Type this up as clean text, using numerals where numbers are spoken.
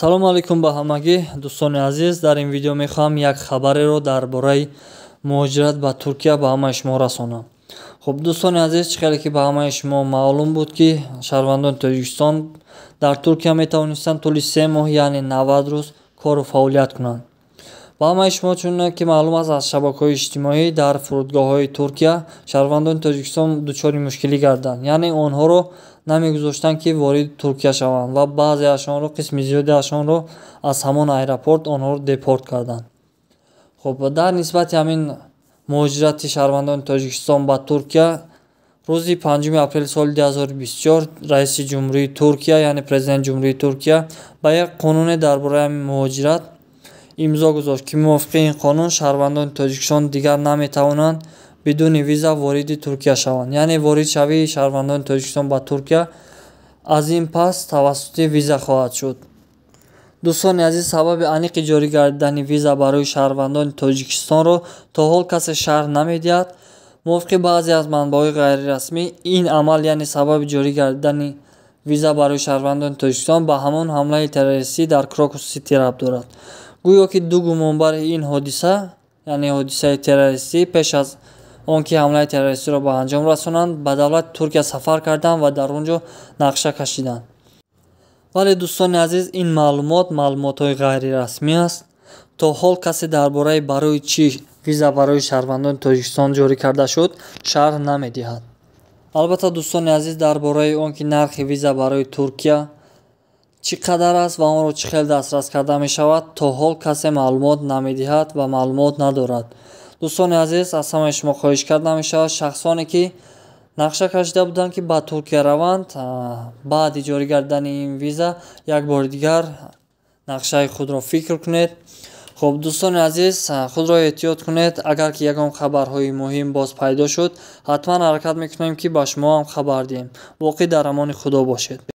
Салому алайкум ба ҳамагӣ, дӯстони азиз. Дар ин видео мехоҳам як хабареро дар бораи муҳоҷират ба Туркия ба ҳамаи шумо расонам. Хуб, дӯстони азиз, чӣ хеле ки ба ҳамаи шумо маълум буд, ки шаҳрвандони Тоҷикистон дар Туркия метавонистанд тӯли 3 моҳ, яъне 90 рӯз кору фаъолият кунанд. Ба ҳамаи шумо чун ки маълум аст аз шабакаҳои иҷтимоӣ, дар фурудгоҳҳои Туркия шаҳрвандони Тоҷикистон дучори мушкилӣ гарданд, яъне онҳоро намегузоштанд, ки вориди Туркия шаванд, ва баъзеашонро, қисми зиёдиашонро аз ҳамон аэропорт онҳоро депорт карданд. Хуб, дар нисбати ҳамин муҳоҷирати шаҳрвандони Тоҷикистон ба Туркия рӯзи 5 апрели соли 2024 раиси ҷумҳурии Туркия, яъне президенти ҷумҳурии Туркия, ба як қонуне дар бораи ҳамин муҳоҷират имзо гузошт, ки мувофиқи ин қонун шаҳрвандони Тоҷикистон дигар наметавонанд бидуни виза вориди Туркия шаванд, яъне воридшавии шаҳрвандони Тоҷикистон ба Туркия аз ин пас тавассути виза хоҳад шуд. Дӯстони азиз, сабаби аниқи ҷорӣ гардидани виза барои шаҳрвандони Тоҷикистонро то ҳол касе шарҳ намедиҳад. Мувофиқи баъзе аз манбаъҳои ғайрирасмӣ, ин амал, яъне сабаби ҷорӣ гардидани виза барои шаҳрвандони Тоҷикистон, ба ҳамон ҳамлаи террористӣ дар Крокус Сити рабт дорад. Гӯё ки ду гумонбари ин ҳодиса, яъне ҳодисаи террористӣ, пеш аз он ки ҳамлаи террористиро ба анҷом расонанд, ба давлати Туркия сафар карданд ва дар он ҷо нақша кашиданд. Вале, дӯстони азиз, ин маълумот маълумотҳои ғайрирасмӣ аст. То ҳол касе дар бораи барои чӣ виза барои шаҳрвандони Тоҷикистон ҷорӣ карда шуд, шарҳ намедиҳад. Албатта, дӯстони азиз, дар бораи он ки нархи виза барои Туркия чӣ қадар аст ва онро чӣ хел дастрас карда мешавад, то ҳол касе маълумот намедиҳад ва маълумот надорад. Дӯстони азиз, аз ҳамаи шумо хоҳиш карда мешавад, шахсоне ки нақша кашида буданд, ки ба Туркия раванд, баъди ҷорӣ гардидани ин виза як бори дигар нақшаи худро фикр кунед. Хуб, дӯстони азиз, худро эҳтиёт кунед. Агар ки ягон хабарҳои муҳим боз пайдо шуд, ҳатман ҳаракат мекунем, ки ба шумо ҳам хабар диҳем. Боқӣ дар амони Худо бошед.